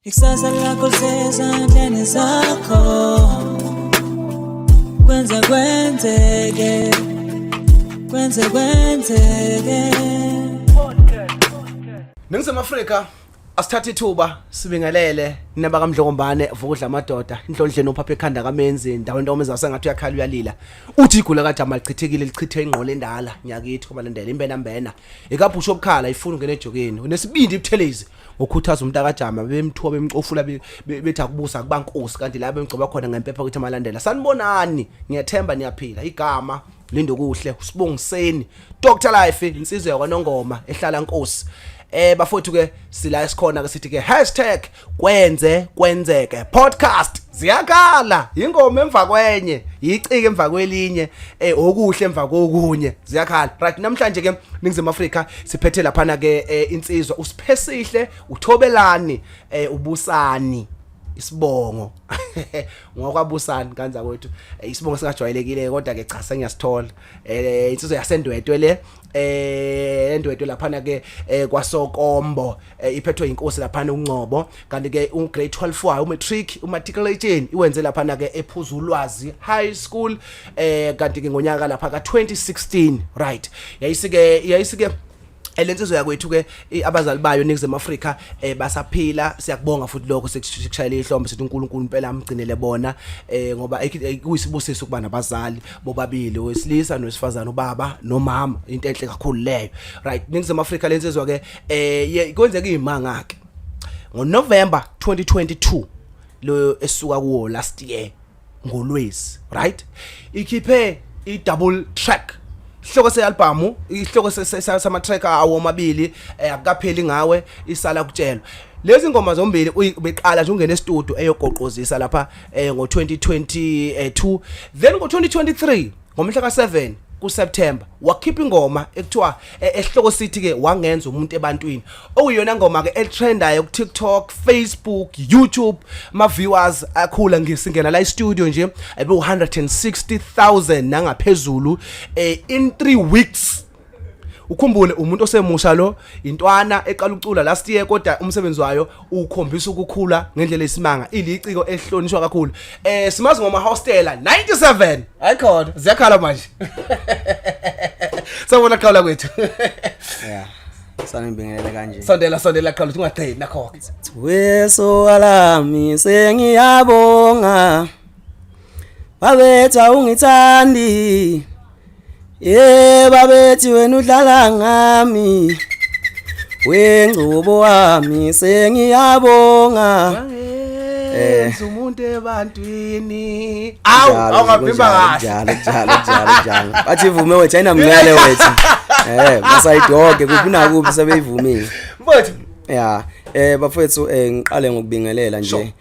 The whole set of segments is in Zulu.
Ikusasa lakho lisezandleni zakho. Kwenze kwenzeke, kwenze kwenzeke. Ningizimu Afrika, asithathe ithuba sibingelele naba kaMdlokombane, vukudla amadoda, inhlondleni, uphapha ekhanda kamenzi ndawo ntombi sengathi uyakhala uyalila, uthi igula kajama lichithekile, lichithe ingqolo endala nyakithi kubalandela imbena mbena ikabhusha obukhala ifuna ungena ejokeni unesibindi ibuthelezi ngokhuthaza umuntu akajama bemthuwa bemcofula bethi akubusa kubankosi, kanti la bemgcoba khona ngempepha ukuthi amalandela. Sanibonani, ngiyathemba niyaphila. Igama Lindokuhle Sibongiseni Dr Life, insizwa yakwaNongoma ehlala Nkosi. Bafowethu ke, sila esikhona ke, sithi ke #KwenzeKwenzeke podcast. Ziyakhala ingoma emva kwenye, icike emva kwelinye, okuhle emva kokunye, ziyakhala. Right, namhlanje ke, Ningizimu Afrika, siphethe laphana ke insizwa uSiphesihle uThobelani uBusani isibongo ngokwaBusani kanza kwethu. Isibongo singajwayelekile, kodwa ke cha, sengiyasithola. Insizwa yaseNdwedwe le, eNdwedwe laphana ke kwaSokombo, iphethwe inkosi laphana uNgcobo, kanti ke u grade 12 wayo, umatric, umatriculation iwenze laphana ke ePhuzulwazi High School, kanti ke ngonyaka lapha ka 2016. Right, yayisike lensizwa yakwethu ke, abazali bayo, Ningizimu Afrika, basaphila. Siyakubonga futhi lokho, sekushayela ihlombe, sithi uNkulunkulu impela amgcinele bona, ngoba kuyisibusiso ukuba nabazali bobabili, owesilisa nowesifazane, ubaba nomama, into enhle kakhulu leyo. Right, Ningizimu Afrika, lensizwa ke kwenzeka izimanga ke ngoNovember 2022 lo esuka kuwo, last year ngoLwezi. Right, ikhiphe i double track, ihloko se-album, ihloko sama track awo amabili, Akukapheli Ngawe, Isala Kutshelwa. Lezi ngoma zombili ubeqala nje ungena e-studio eyogoqozisa lapha ngo2022. Then ngo2023, ngomhla ka7 kuSeptember, wakhipha ingoma ekuthiwa esihloko sithi ke Wangenza Umuntu Ebantwini, okuyiyona ngoma ke etrendayo ku TikTok, Facebook, YouTube. Ama viewers akhula ngisingena la e-studio nje ebe 160,000 nangaphezulu in 3 weeks. Ukhumbule, umuntu osemusha lo, intwana eqala ukucula last year, kodwa umsebenzi wayo ukhombisa ukukhula ngendlela esimanga, iliciko ehlonishwa kakhulu. Simazi ngoma Hostela 97. Ayikhona, ziyakhala manje. Sawubona qhawula kwethu. Yeah. Sanibingelele kanje. Sondela, sondela qhawula, ungagcini nakho ke. Weso alami, sengiyabonga. Babetha ungithandi. Ye babethi wena udlala ngami. Wengcubo wami, sengiyabonga. Wangenza umuntu ebantwini. Awu, awungavimba kahle. Njalo njalo njalo njalo. Bathi ivume wethu, ayinamncele wethu. Masayidi wonke kuphi nakuphi sebeyivumile. Mfowethu. Yeah, bafowethu, ngiqale ngokubingelela nje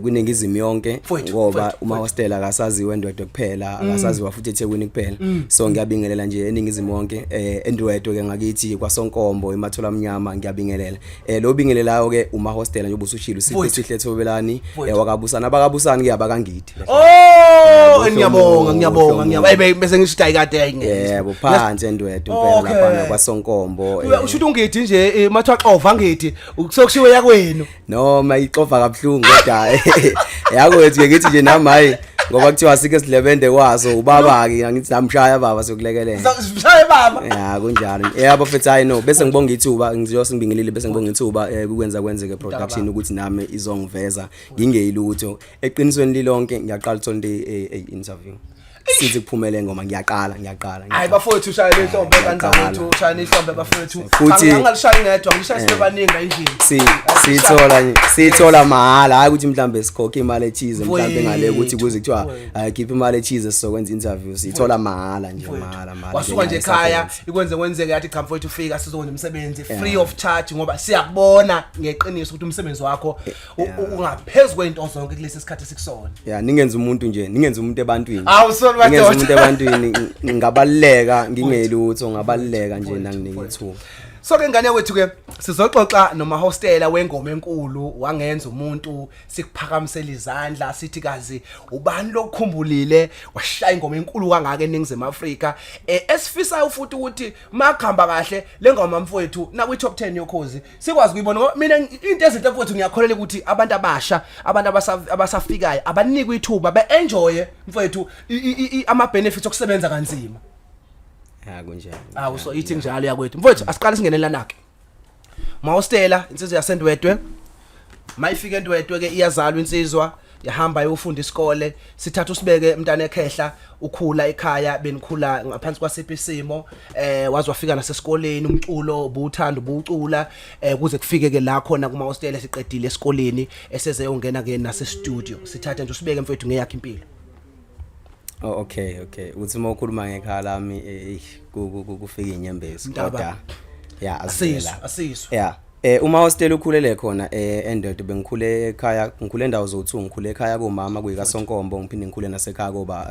kwiningizimu yonke Mfowethu, ngoba mfowethu, uma hostel akasaziwe eNdwedwe kuphela, akasaziwa futhi eThekwini kuphela, so ngiyabingelela nje eningizimu yonke, eNdwedwe ke ngakithi kwaSonkombo, eMathola Mnyama, ngiyabingelela. Lo bingelelayo ke uma hostel njengoba usushilo, Sipho Mfowethu. Sihle Thobelani. Mfowethu. Wakabusana, abakabusani ke abakangidi. Oh, Yebo, ngiyabonga, ngiyabonga, Hlomulo. ngiyabonga. Eh, bese ngisho ukuthi ayikade ayingeke. Yebo, phansi eNdwedwe impela lapha kwaSonkombo. Usho ukuthi ungidi nje, mathiwa xova ngidi, kusokushiwe yakwenu. Noma ixova kabuhlungu, kodwa yakwethu ke ngithi nje nami hayi, ngoba kuthiwa sike sidlebende kwaso ubaba ke, ngithi namshaya baba, sokulekelela. Shaye baba. Ya, kunjalo, yebo mfethu. Hayi no, bese ngibonga ithuba, ngizose ngibingelile, bese ngibonga ithuba kukwenza kwenzeke production ukuthi nami izongiveza ngingeyilutho. Eqinisweni lilonke, ngiyaqala ukuthola into interview sithi kuphumele ngoma, ngiyaqala, ngiyaqala. Hayi bafowethu, shayela ihlombe kanza Ngiyaqala. kwethu, shayela ihlombe bafowethu. Angalishaya ngedwa, ngishaya sibe baningi la endlini. Si sithola nje, sithola mahhala, hayi ukuthi mhlambe sikhokhe imali ethize, mhlambe ngale ukuthi kuze kuthiwa hayi, khipha imali ethize sizokwenza interview. Sithola mahhala nje, mahhala mahhala. Wasuka nje ekhaya, ikwenze kwenzeke, yathi cha mfowethu, fika sizokwenza umsebenzi free of charge, ngoba siyakubona ngeqiniso ukuthi umsebenzi wakho ungaphezulu kwento zonke kulesi sikhathi sikusona. Ya, ningenza umuntu nje, ningenza umuntu ebantwini. Awu, sorry, Ningenza madoda. umuntu ebantwini, ngabaluleka ngingelutho, ngabaluleka nje nanginika ithuba. So ke ngane yakwethu ke sizoxoxa nomahostela wengoma enkulu wangenza umuntu, sikuphakamisela izandla sithi kazi ubani lokukhumbulile washaya ingoma enkulu kangaka eNingizimu Afrika, esifisayo futhi ukuthi makuhamba kahle lengoma mfowethu nakwi top 10 yokhozi sikwazi kuyibona, ngoba mina into ezinhle mfowethu ngiyakholelwa ukuthi abantu abasha, abantu abasafikayo abanikwe ithuba be-enjoye mfowethu ama benefits okusebenza kanzima. Ya, kunjalo. Awu, so ithi njalo yakwethu mfowethu, asiqale singenelana ke. Mahostela, insizwa yaseNdwedwe, mayifika eNdwedwe ke iyazalwa insizwa, yahamba ayofunda isikole. Sithatha usibeke umntana ekhehla, ukhula ekhaya benikhula ngaphansi kwasiphi isimo, waze wafika nasesikoleni, umculo ubuthanda ubucula, kuze kufike ke la khona kuma hostela siqedile esikoleni esezeyongena ke nase studio? Sithathe nje usibeke mfethu ngeyakhe impilo. Oh, okay. Uthi uma ukhuluma ngekhaya lami, kufika inyembezi. Mntaba. Kodwa ya, asizwe azivela. Asizwe. Ya. Uma hostel ukhulele khona eNdwedwe, bengikhule ekhaya, ngikhule endawo zo2, ngikhule ekhaya komama kuyikaSonkombo, ngiphinde ngikhule nasekhaya koba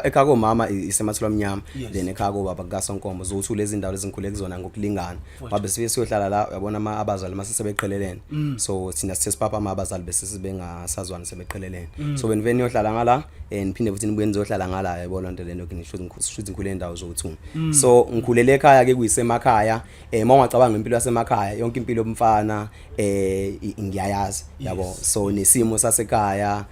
ekhaya komama iseMathola Amnyama, then ekhaya kobaba kukaSonkombo. Zo2 lezi ndawo lezingikhule kuzona ngokulingana. Wabe sifike siyohlala la, uyabona ama abazali mase sebeqhelelene. So thina sithe sipapa ama abazali bese sibengasazwani, sebeqhelelene. So benivele niyohlala ngala, niphinde futhi nibuye nizohlala ngala, yabona nto lento ngisho ukuthi ngikhule endawo zo2. So ngikhulele ekhaya ke kuyisemakhaya, mawungacabanga impilo yasemakhaya, yonke impilo yomfana ngiyayazi, yabo. So nesimo sasekhaya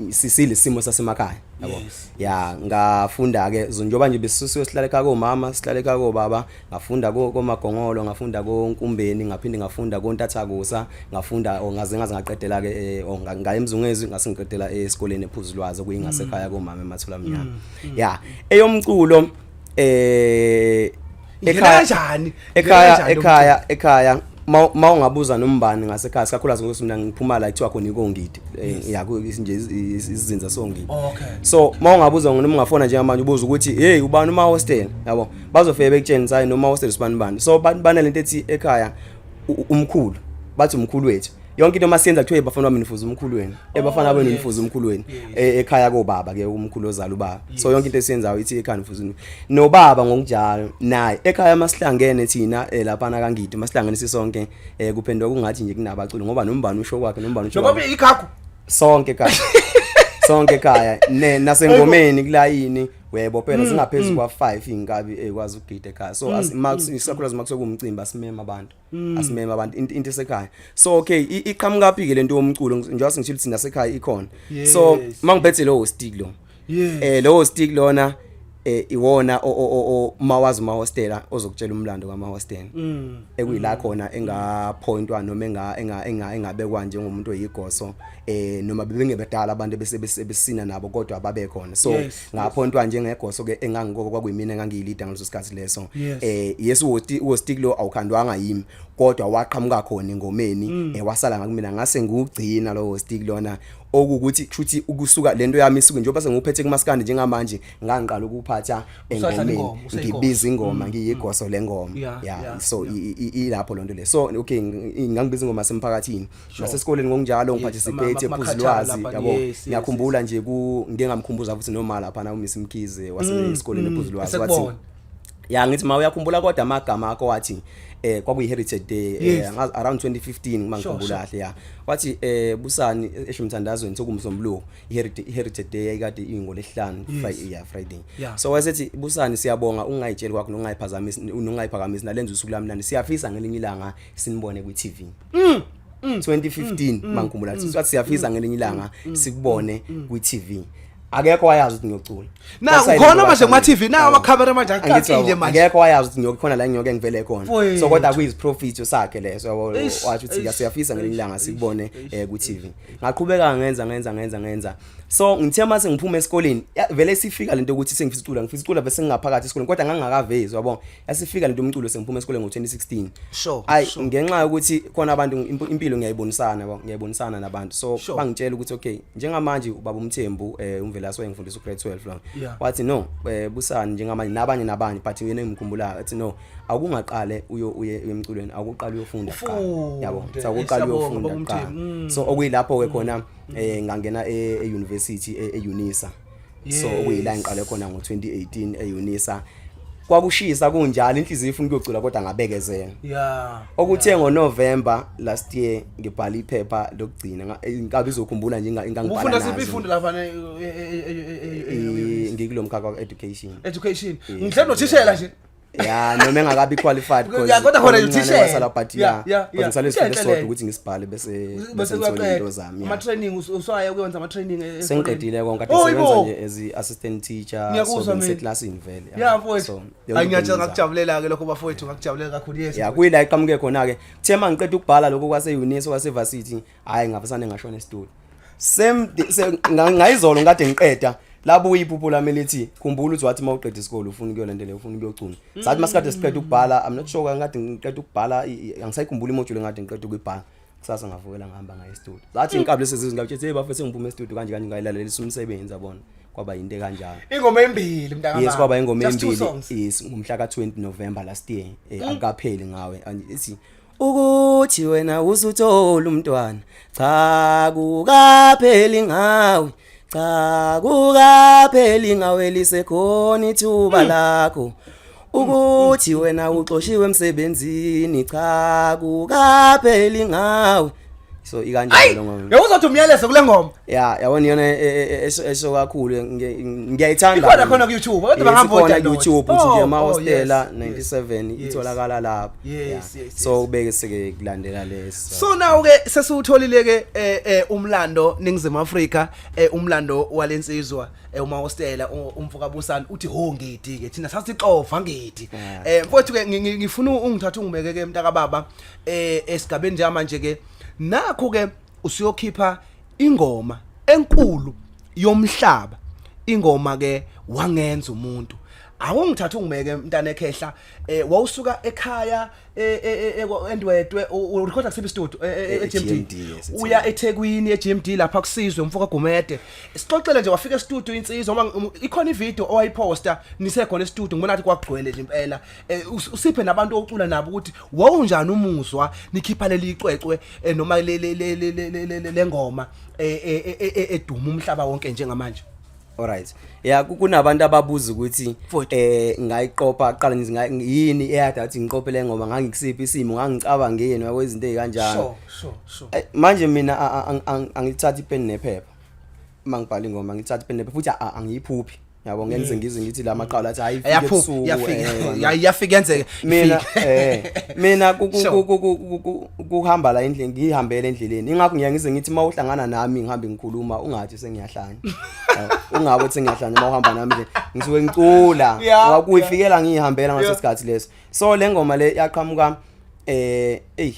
sisile isimo sasemakhaya, yabo. Ya, ngafunda ke njengoba nje besisuke sihlala ekhaya komama, sihlala ekhaya kobaba, ngafunda koMagongolo, ngafunda koNkumbeni, ngaphinde ngafunda koNtathakusa, ngafunda ngaze ngaqedela ke ngaya eMzungezi, ngase ngiqedela esikoleni ePhuzulwazi okuyingasekhaya komama eMathola Mnyama. Ya, eyomculo Ingena kanjani? Ekhaya Ingena kanjani? Ekhaya ma ungabuza nombani ngasekhaya, sikakhulukazi ngokuthi mina ngiphuma la kuthiwa khona ikongidi, ya, nje isizinza songidi. So ma ungabuza noma ungafona njengamanje ubuza ukuthi, "Hey, ubani uma hostel?" yabo, bazofike bekutsheni sayi noma hostel sibani bani. So banalento ethi ekhaya umkhulu, bathi umkhulu wethu, yonke into masiyenza kuthiwe bafana bami nifuza umkhulu wenu, ebafana benu nifuza umkhulu wenu. Ekhaya kobaba ke, umkhulu ozala ubaba. So yonke into esiyenzayo ithi ekhaya nifuza nobaba ngokunjalo naye ekhaya. Masihlangene thina laphana kaNgidi, masihlangene sisonke, kuphenduka kungathi nje kunabaculi, ngoba nombani usho kwakhe, nombani usho Noma kwakhe. ikhakho. Sonke ekhaya, sonke ekhaya ne nasengomeni kulayini webo phela singaphezulu kwa 5 inkabi ekwazi ukugida ekhaya. So isakhulazi makusuke umcimbi asimema abantu, asimema abantu, into esekhaya. So okay, iqhamuka phi ke lento yomculo? Njengoba sengishilo ukuthi nasekhaya ikhona. So mangiphethe lo stick lo, lo stick lona iwona o mawazi ma hostela ozokutshela umlando kama hostela, ekuyila khona engapointwa noma engabekwa njengomuntu oyigoso, noma bebengebadala abantu bese besina nabo, kodwa babe khona. So ngaphontwa njengegoso ke engangikoko, kwakuyimina engangiyilida ngaleso sikhathi leso. Yes, wo stick lo awukhandwanga yimi, kodwa waqhamuka khona engomeni, wasala ngakumina, ngase ngiwugcina lo stick lona, okukuthi kushuthi ukusuka lento yami isuke njengoba senguphethe kumaskandi njengamanje, ngangiqala ukuphatha Usadlala engomeni ingoma, useyigoso. Ngibiza ingoma, ngiyigoso lengoma. So ilapho lonto le. So okay, ngangibiza ingoma semphakathini, nasesikoleni ngokunjalo ngiparticipate ama-cultural ephuzilwazi, lapha, yabo. Ngiyakhumbula nje ku ngike ngamkhumbuza futhi noma lapha na uMiss Mkhize wasesikoleni ephuzilwazi, wathi Esekubona. ya, ngithi ma uyakhumbula kodwa amagama akho, wathi kwakuyi Heritage Day, around 2015 uma ngikhumbula kahle. Ya, wathi Busani, esho emthandazweni sokumsombuluko, i-Heritage Day yayikade ingolesihlanu, Friday, yeah, Friday. So wasethi, "Busani, siyabonga ungayitsheli kwakho nongayiphazamisi nongayiphakamisi nalenza usuku lami nani, siyafisa ngelinye ilanga sinibone kwi TV." 2015 mangikhumbula, wathi siyafisa ngelinye ilanga sikubone kwi TV. Akekho wayazi ukuthi ngiyocula. Na Kwasayile ukhona manje kwaqhamuka. kuma TV, na amakhamera manje Angithi aqaqile yabo, manje. akekho wayazi ukuthi ngiyokhona la, ngiyoke ngivele khona. Mfowethu. So kodwa kuyiziprofitho sakhe leso, yabo. Wathi ukuthi siyafisa ngelinye ilanga sikubone ku TV. Ngaqhubeka ngenza ngenza ngenza ngenza. So ngithe mase ngiphuma esikoleni, vele sifika lento ukuthi sengifisa ucula, ngifisa ucula bese ngingaphaphakathi esikoleni, kodwa ngangingakavezi, yabo. Yasifika lento umculo sengiphuma esikoleni ngo2016. Ayi, ngenxa yokuthi khona abantu impilo ngiyayibonisana, yabo, ngiyayibonisana nabantu. So bangitshela ukuthi okay, njengamanje ubaba uMthembu, uMvelase, wayengifundisa ugrade 12 lo. Wathi no, Busani, njengamanje nabanye nabanye, but yena engimkhumbulayo, athi no, awukungaqale uyo uye emculweni, awukuqala uyofunda kuqala, yabo. Ufunde. So awuqala Siyabonga, uyofunda baba kuqala. uMthembu. So okuyilapho ke khona ngangena e-university e-Unisa. So okuyila ngiqale khona ngo2018 e-Unisa. Kwakushisa kunjalo, inhliziyo ifuna ukuyocula, kodwa ngabekezela. Okuthe ngoNovember last year ngibhala iphepha lokugcina, inkabi izokhumbula nje ingangibhala Ufunda nazo. siphi ifundo lapha Ngikulo mkhakha wa-education. Education. Ngihle nothishela nje. Ya, noma engakabi qualified because Yeah, kodwa khona okuncane uthishela. kwasala, but yeah, because ngisale Into isifundo enhle esisodwa leyo. ukuthi ngisibhale bese bese bese ngithole uyaqeda. into zami, yeah. Ama training, uswaya ukuyenza ama training esikoleni? Sengiqedile konke, kade Oh, ngisebenza yibo. nje as i-assistant teacher, so Ngiyakuzwa mina. bengiseklasini vele. Yeah, mfowethu. So, yonke Hayi, into ngiyatshela, engiyenzayo. ngakujabulela ke lokho, bafowethu, ngakujabulela kakhulu, yes. Ya, kuyila iqhamuke khona ke. Kuthe mangiqeda ukubhala lokho kwase-unisa, kwase-varsity, hhayi, ngavesane ngashona esitudio same ngayizolo ngikade ngiqeda, labuya iphupho lami lithi, khumbula ukuthi wathi uma uqeda isikole ufuna ukuyolandela, ufuna ukuyocula. Sathi masikade siqeda ukubhala, I'm not sure, ngikade ngiqeda ukubhala, angisayikhumbula imodule ngikade ngiqeda ukuyibhala. Kusasa ngavukela ngihamba ngaye estudio, zathi inkabi lesizizwe, ngabtshe, hey bafethu, ngiphume estudio kanje kanje, ngayilalelisa umsebenzi, yabona, kwaba yinto ekanjalo. Ingoma embili, mntaka. Yes, kwaba ingoma Just two embili. songs. Yes, ngomhla ka-20 November last year, Akukapheli Ngawe. Ithi ukuthi wena usuthola umntwana, cha, kukapheli ngawe, cha, kukapheli ngawe, lisekhona ithuba lakho. Ukuthi wena uxoshiwe emsebenzini, cha, kukapheli ngawe. So ikanjalo lo ngoma. Yawuzothi umyalezo kule ngoma. Ya, yabona, iyona esho kakhulu, ngiyayithanda. Ikhona khona ku-YouTube, abantu Yes, bangahamba ikhona o-download. ku-YouTube, uthi nje Oh, Mahostela 97, itholakala lapho. So ubeke seke kulandela leso. So now ke sesiwutholile ke umlando, Ningizimu Afrika, umlando walensizwa, uMahostela, umfoka Busani, uthi ho ngidi ke thina sasixova ngidi. Mfowethu ke, ngifuna ungithatha ungibeke ke, mntaka baba, esigabeni nje manje ke, nakho ke usuyokhipha ingoma enkulu yomhlaba, ingoma ke Wangenza Umuntu. Awungithatha ungibeke, mntana ekhehla, wawusuka ekhaya eNdwedwe, urecorda kusiphi studio? E-GMD? E-GMD, yes, e-GMD. Uya eThekwini eGMD lapha kusizwe umfoka Gumede. Sixoxele nje, wafika e-studio insizwa, ngoba ikhona ivideo owayiposta nisekhona e-studio, ngibona ngathi kwakugcwele nje impela. Usiphe nabantu ocula nabo, ukuthi wawunjani umuzwa nikhipha leli icwecwe, noma le le le le le- le le- lengoma eduma umhlaba wonke njengamanje. Alright, ya, kunabantu ababuza ukuthi Mfowethu. Ngayiqopha qala ngithi yini eyade athi ngiqophe le ngoma, ngangikusiphi isimo, ngangicabangeni, yabo, izinto ezikanjalo. sure sure sure Manje mina angithathi ipeni nephepha uma ngibhala ingoma, ngithatha ipeni nephepha futhi angiyiphuphi, yabo, ngenze ngize ngithi la maqala athi hayi ifike Ayaphupha. ebusuku, Iyafika. wena. Iyafika, yenzeke. Mina ifike. mina kuhamba la endlini, ngihambele endleleni, ingakho ngiya ngize ngithi uma uhlangana nami ngihambe ngikhuluma, ungathi sengiyahlanya. Ungabe uthi sengiyahlanya uma uhamba nami nje, ngisuke ngicula. Wakuyifikela ngihambela ngaleso sikhathi leso. So le ngoma le yaqhamuka, ey,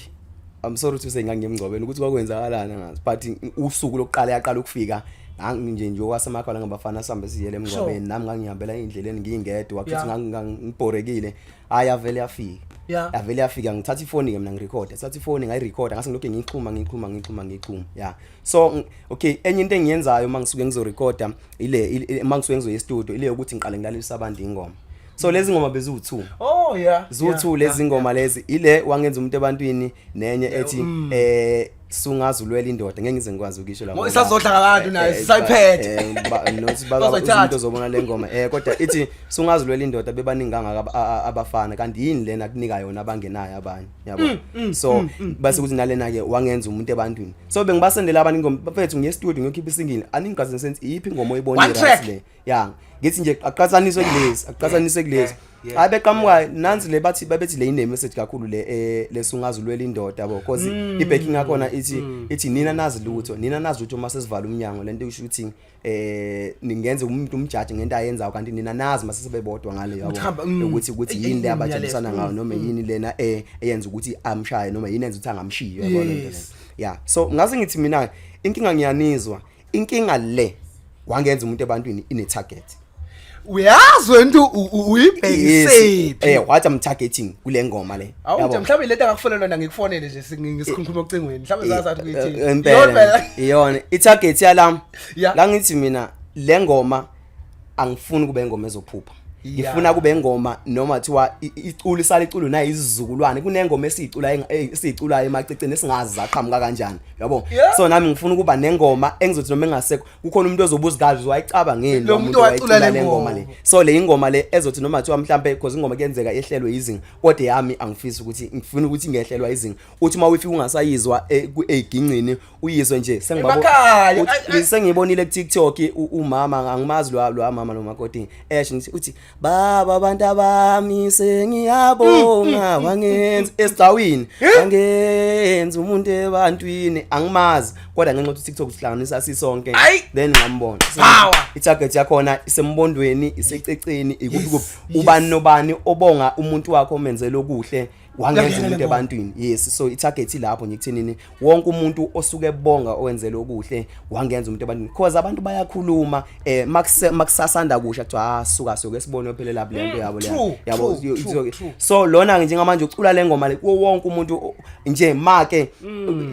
I'm sorry to say, ngangiyemngcwabeni, ukuthi kwakwenzakalani ngazi, but usuku lokuqala yaqala ukufika nje nje kwasemakhala ngabafana, sihambe siyele emngcwabeni, nami ngangihambela endleleni ngingedwa, futhi ngangibhorekile, hayi, yavele yafika. Yavele yafika, ngithatha ifoni ke mina, ngirecord, ngithatha ifoni ngayirecord, ngase ngilokhu ngiyixhuma, ngiyixhuma, ngiyixhuma, ngiyixhuma, yeah. So okay, enye into engiyenzayo uma ngisuke ngizorecorda ile uma ngisuke ngizoya e-studio, ile yokuthi ngiqale ngilalelisa abantu ingoma. So lezi ngoma beziwu2. Ziwu2 lezi ngoma lezi, ile Wangenza Umuntu Ebantwini, nenye ethi Sungazulwela Indoda. Ngeke ngize ngikwazi ukisho la. Ngo, isazodla ngabantu nayo, sisayiphethe. Nothi Bazoyithatha. umuntu ozobona le ngoma, kodwa ithi sungazulwela indoda, bebaningi kangaka abafana, kanti yini lena kunika yona abangenayo abanye, yabo. So base kuthi nalena ke Wangenza Umuntu Ebantwini. So bengibasendela abantu ingoma, bafethu, ngiye studio ngiyokhipha isingile, aningaze sense iyiphi ingoma oyibona One track. right le ya, ngithi nje aqhathaniswe kulezi, aqhathaniswe kulezi. Hayi, beqhamuka nansi le, bathi babethi le ine message kakhulu le, lesungazulwela indoda, yabo, because i-backing yakhona ithi nina nazi lutho, nina nazi lutho uma sesivala umnyango. Lento isho ukuthi ningenze umuntu umjaji ngento ayenzayo, kanti nina nazi mase sebebodwa ngale, yabo, Ukuthi hamba, ukuthi yini le abajabisana ngayo, noma yini lena eyenza ukuthi amshaye, noma yini enza ukuthi angamshiyi, yabo, lento leyo. Yeah, so ngase ngithi mina inkinga, ngiyanizwa, inkinga le Wangenza Umuntu Ebantwini ine target. Uyazi wena uyibhekisephi. What I'm targeting kule ngoma le. Awu, Yabo. nje mhlawumbe lento angakufonela yona, ngikufonele nje ngisikhuluma ocingweni, mhlawumbe zazathi kuyithini. Impela iyona i-target yalami. La ngithi mina le ngoma angifuni kube ingoma ezophupha. Ngifuna kube ingoma noma thiwa iculo isale iculo nayi izizukulwane. Kunengoma esiyicula esiyiculayo emaceceni esingazi zaqhamuka kanjani, yabo. So nami ngifuna ukuba nengoma engizothi noma engasekho kukhona umuntu ozobuza kazi wayicabangeni lo muntu owacula le ngoma le. So le ingoma le ezothi noma thiwa mhlambe, because ingoma kuyenzeka ehlelwe izinga, kodwa yami angifisi ukuthi, ngifuna ukuthi ingehlelwa izinga, uthi uma ufika ungasayizwa egincini, uyizwe nje. Emakhaya, Sengibonile ku TikTok umama, angimazi lo mama lo makoti esho, ngithi uthi, "Baba, abantu abami, sengiyabonga, wangenza esigcawini, wangenza umuntu ebantwini." Angimazi, kodwa ngenxa yokuthi TikTok sihlanganisa sisonke, Ayi! then ngambona. Power! I-target yakhona isembondweni, isececeni, ikuphi kuphi, ubani nobani obonga umuntu wakho omenzele okuhle, wangenza Uyangena umuntu le ngoma. ebantwini. Yes, so i-target ilapho nje ekuthenini wonke umuntu osuke ebonga owenzele okuhle, wangenza umuntu ebantwini, because abantu bayakhuluma makusasanda kusha, kuthiwa, "Ah, suka, soke sibone phela lapho le nto yabo le." True, Yabo. true. So lona njengamanje ucula le ngoma le kuwo wonke umuntu nje make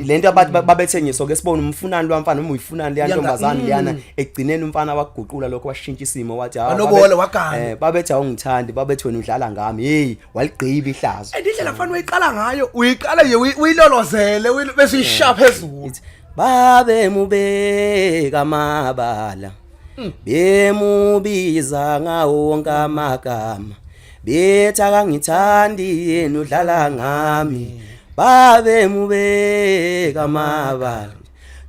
lento abantu babethe ngiso ke sibone umfunani lwamfana noma uyifunani leya ntombazane leyana. Ekugcineni umfana wakuguqula lokho, washintsha isimo, wathi, "Ah, Walobola, wagana. Babethi awungithandi, babethi wena udlala ngami." Hey, waligqiba ihlazo. And indlela fanele uyiqala ngayo, uyiqala nje uyilolozele, bese uyishaya phezulu. Ithi babemubeka amabala, bemubiza ngawo wonke amagama, bethi akangithandi, yena udlala ngami. Babemubeka amabala,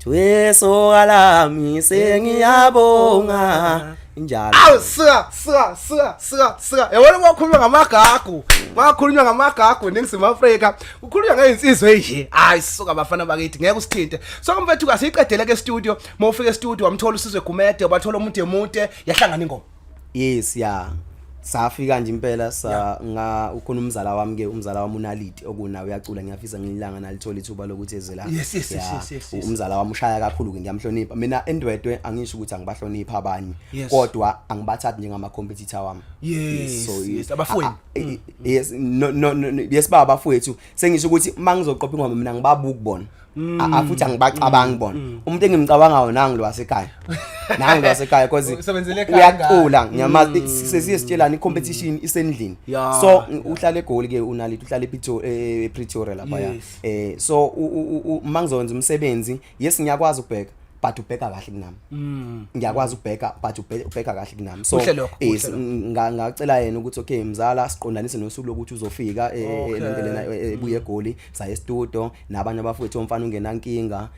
Jesu kalami, sengiyabonga, injalo. Awu, suka, suka, suka, suka, suka! Yabona, kwakhulunywa ngamagagu, kwakhulunywa ngamagagu eNingizimu Afrika, kukhulunywa ngezinsizwe nje. Hayi suka, bafana bakithi, ngeke usithinte. So mfethu, asiyiqedele ke studio. Mawufika e-studio wamthola uSizwe Gumede, wathola umuntu emude, yahlangana ingoma. Yes, ya, safika nje impela, sa nga ukhona umzala wami ke, umzala wami uNaliti, okunawe uyacula. Ngiyafisa ngilanga nalithola ithuba lokuthi eze la. Umzala wami ushaya kakhulu ke, ngiyamhlonipha mina eNdwedwe. Angisho ukuthi angibahlonipha abanye, kodwa angibathathi njengama competitor wami. Yes, abafowenu. Yes, no, yes, baba, bafowethu. Sengisho ukuthi mangizoqopha ingoma mina ngibabuki bona. Futhi angibacabangi bona. Umuntu engimcabangayo nangi lo wasekhaya, nangi lo wasekhaya, because Usebenzele ekhaya. uyacula, ngiyamazi. Sesiye sitshelana, i-competition isendlini. So uhlala eGoli ke uNaliti, uhlala ePretoria lapha ya. So mangizokwenza umsebenzi, yes, ngiyakwazi ukubheka, but ubheka kahle kunami. Ngiyakwazi ukubheka, but ubheka kahle kunami, so Kuhle lokho, kuhle yes, lokho. ngacela yena ukuthi, "Okay mzala, siqondanise nosuku lokuthi uzofika." Lento lena ebuye eGoli, saya e-studio nabanye abafowethu, omfana ungenankinga,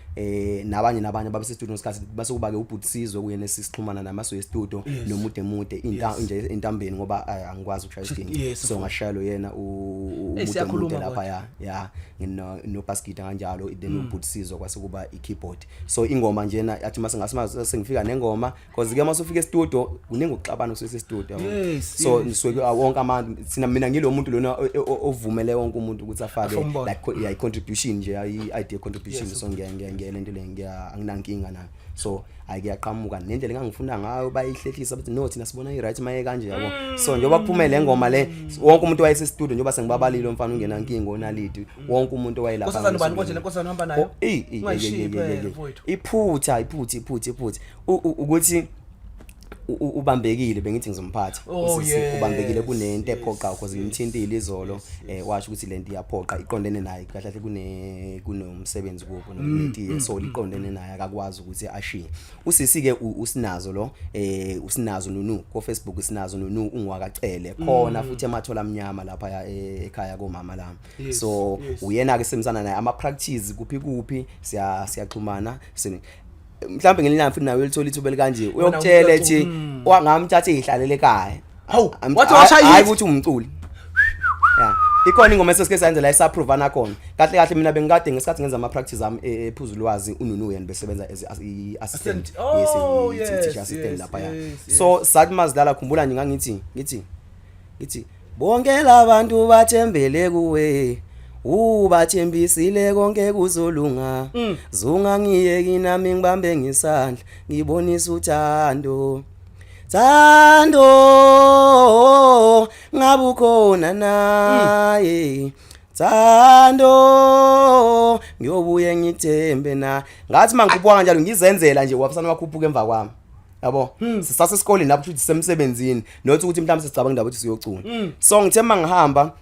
nabanye nabanye babese studio ngesikhathi. Base kuba ke ubhutisizwe kuye nesixhumana namaso e-studio nomude mude inta nje entambeni, ngoba angikwazi ukushaya isiginci. So ngashaya yena umude Siyakhuluma mude lapha kodwa. Ya, ngino no bass kanjalo, then ubhutisizwe kwase kuba i-keyboard. So ingoma njena athi mase ngasima sengifika nengoma, because ke mase ufika e-studio kuningi ukuxabana kusuke studio, yabo. So ngisuke wonke abantu thina, mina ngilo muntu lona ovumele wonke umuntu ukuthi afake Afake umbono. like yeah, i-contribution nje, i-idea contribution. So ngiya ngiya ngiya lento le, ngiya, anginankinga nayo. So hayi, kuyaqhamuka nendlela engangifuna ngayo, bayihlehlisa, bathi, "No, thina sibona i-right maye kanje," yabo. So njengoba kuphume le ngoma le, wonke umuntu wayese studio, njengoba sengibabalile, umfana ungenankinga, oNaliti, wonke umuntu owayelapha. Nkosazana ubani konje le nkosazana uhamba nayo? Oh, ey, ey, Ungayishiyi ey, ey, phela, ey, ey. mfowethu. Iphutha, iphutha, iphutha, iphutha. Ukuthi ubambekile, bengithi ngizomphatha. Usisi ubambekile, kunento ephoqa, because ngimthintile izolo, washo ukuthi lento iyaphoqa, iqondene naye kahle kahle, kunomsebenzi kubo nomnetiye, so liqondene naye, akakwazi ukuthi ashiye. Usisi ke usinazo lo, usinazo Nunu ko Facebook, usinazo Nunu, ungwakacele khona futhi emathola amnyama lapha ekhaya komama lami. So uyena ke semsana naye ama practice kuphi kuphi, siyaxhumana mhlawumbe ngelinye ilanga futhi nawe uyolithola ithuba elikanje, uyokutshela ethi wangamthatha eyihlalele ekhaya. Hawu, wathi washaya Hayi, hit. ukuthi umculi ya, ikhona ingoma esesike sayenza la esaprovana khona kahle kahle. Mina bengikade ngesikhathi ngenza ama practice ami ephuzu lwazi, uNunu yena besebenza as i-assistant. Assistant. Oh, Yes, teacher assistant lapha ya. So sathi mazidlala, khumbula nje, ngangithi ngithi bonke labantu bathembele kuwe, ubathembisile konke kuzolunga, zunga ngiyeki nami ngibambe ngesandla, ngibonisa uthando, thando ngabe ukhona naye, thando ngiyobuye ngithembe na. Ngathi mangikhuphuka kanjalo, ngizenzela nje, wafisana wakhuphuka emva kwami. Yabo, sisasesikoleni lapho, futhi sisemsebenzini, not ukuthi mhlawumbe sicabanga indaba ukuthi siyocula. So ngithe mangihamba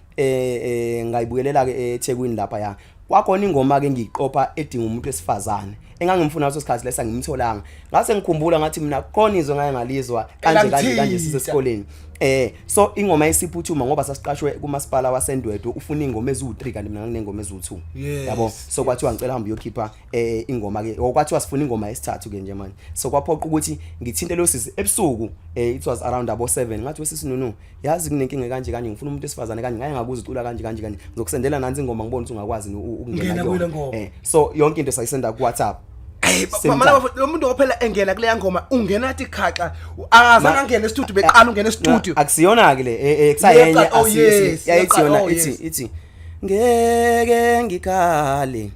ngayibukelela ke eThekwini lapha, ya, kwakhona ingoma ke ngiyiqopha edinga umuntu wesifazane engangimfuna ngaso sikhathi lesa, ngimtholanga. Ngase ngikhumbula ngathi mina khona izwe ngaye ngalizwa kanje kanje kanje. Elangithinta. Sisesikoleni, so ingoma isiphuthuma ngoba sasiqashwe kumasipala waseNdwedwe, ufuna ingoma eziwu3, kanti mina nginengoma eziwu2. Yabo, so kwathiwa ngicela hambe uyokhipha ingoma ke, okwathiwa sifuna ingoma yesithathu ke nje manje. So kwaphoqa ukuthi ngithinte lo sisi ebusuku, it was around abo 7. Ngathi, "Wesisi Nunu, yazi kunenkinga kanje kanje, ngifuna umuntu wesifazane kanje, ngaye ngakuza ucula kanje kanje kanje, ngizokusendela nansi ingoma, ngibona ukuthi ungakwazi ukungena Ungena kuyo le kuyona." ngoma. So yonke into sayisenda ku WhatsApp. Hey, Same mana time. bafo, lo muntu ophela engena kuleya ngoma ungena athi khaxa, akazange angene e-studio, beqala ungena e-studio. Akusiyona ke le, kusayenye. Oh, yes, Yayithi yona, oh, ithi yes. ithi, "Ngeke ngikhale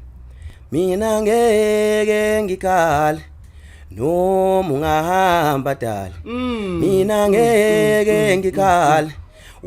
mina, ngeke ngikhale noma ungahamba dala, mina ngeke ngikhale,